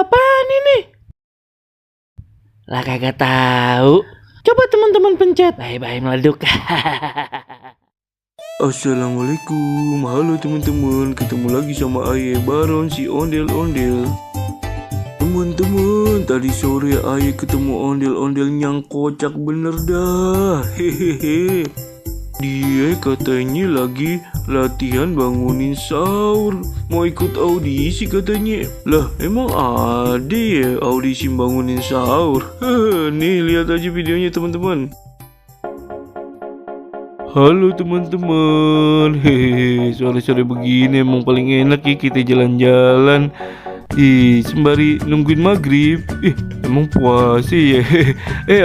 apaan ini? Lah kagak tahu. Coba teman-teman pencet. Bye-bye meleduk. Assalamualaikum, halo teman-teman, ketemu lagi sama Aye Baron si ondel-ondel. Teman-teman, tadi sore Aye ketemu ondel-ondel yang kocak bener dah. Hehehe. Dia katanya lagi latihan bangunin sahur. Mau ikut audisi katanya. Lah emang ada ya audisi bangunin sahur? Nih lihat aja videonya teman-teman. Halo teman-teman. Hehehe, sore-sore begini emang paling enak ya kita jalan-jalan. Sembari nungguin maghrib. Emang puasa ya.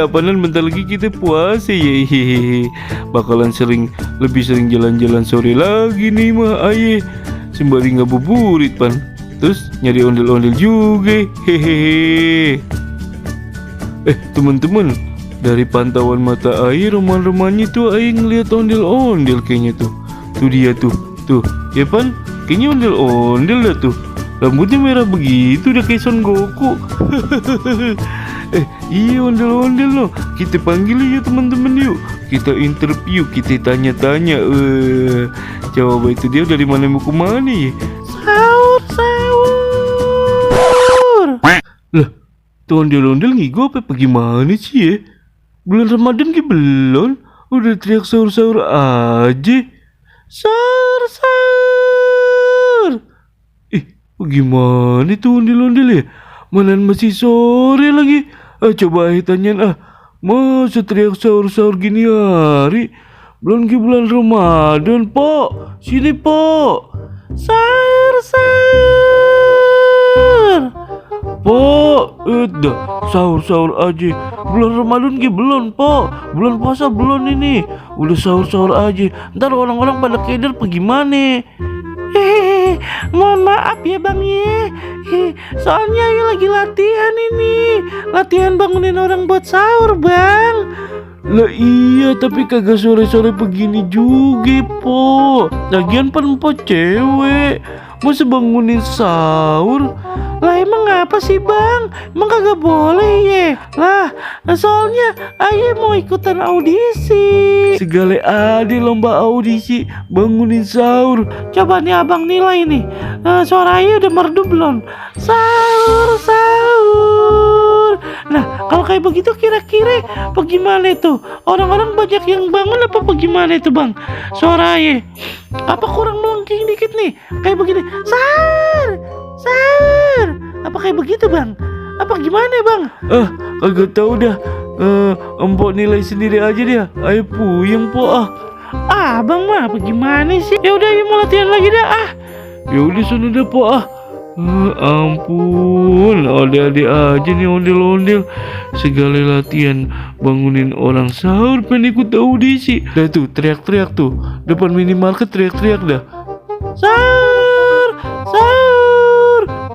Apaan bentar lagi kita puasa ya. Bakalan lebih sering jalan-jalan sore lagi nih mah Aye. Sembari ngabuburit pan. Terus nyari ondel-ondel juga. Hehehe. Teman-teman, dari pantauan mata Aye, roman-romannya tuh Aye ngeliat ondel-ondel kayaknya tuh. Tuh dia tuh. Ya pan, kayaknya ondel-ondel dah tuh. Rambutnya merah begitu udah kayak Son Goku. Iya ondel-ondel loh. Kita panggil yuk teman-teman yuk. Kita interview, kita tanya-tanya. Coba itu dia dari mana mau kemana ya? Sahur. Lah, tuh ondel-ondel ngigo apa gimana sih ya? Bulan Ramadan ke belum? Udah teriak sahur-sahur aja. Sahur. Gimana tuh ondel-ondel ya? Mana masih sore lagi. Coba tanyain masa teriak sahur-sahur gini hari? Belum ke bulan Ramadan, Pok. Sini, Pok. Sahur. Pok, udah sahur-sahur aja. Bulan Ramadan ke belum, Pok. Bulan puasa belum ini. Udah sahur-sahur aja. Ntar orang-orang pada keder gimana? Mohon maaf ya bang ya. Soalnya Ayu lagi latihan ini. Latihan bangunin orang buat sahur bang. Lah iya, tapi kagak sore-sore begini juga, Po. Lagian pan Po cewek. Masa bangunin sahur? Lah emang apa sih bang? Emang kagak boleh ya? Lah soalnya Ayu mau ikutan audisi. Segala ada lomba audisi bangunin sahur. Coba nih abang nilai nih. Suara Ayu udah merdu belum? Sahur. Nah kalau kayak begitu kira-kira bagaimana itu? Orang-orang banyak yang bangun apa bagaimana itu bang? Suara Ayu apa kurang melengking dikit nih? Kayak begini. Sahur. Apa kayak begitu bang? Apa gimana bang? Kagak tahu dah. Empok nilai sendiri aja dia. Ayo puyeng Po. Bang mah apa gimana sih? Ya udah mau latihan lagi dah. Ya udah sana dah Po. Ampun, ada-ada aja nih ondel-ondel. Segala latihan bangunin orang sahur pengen ikut audisi. Dah tuh teriak-teriak tuh. Depan minimarket teriak-teriak dah. Sahur.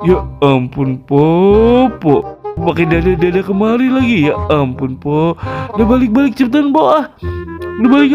Ya ampun Po. Pakai dada kemari lagi. Ya ampun Po. Udah balik cepetan Po. Udah balik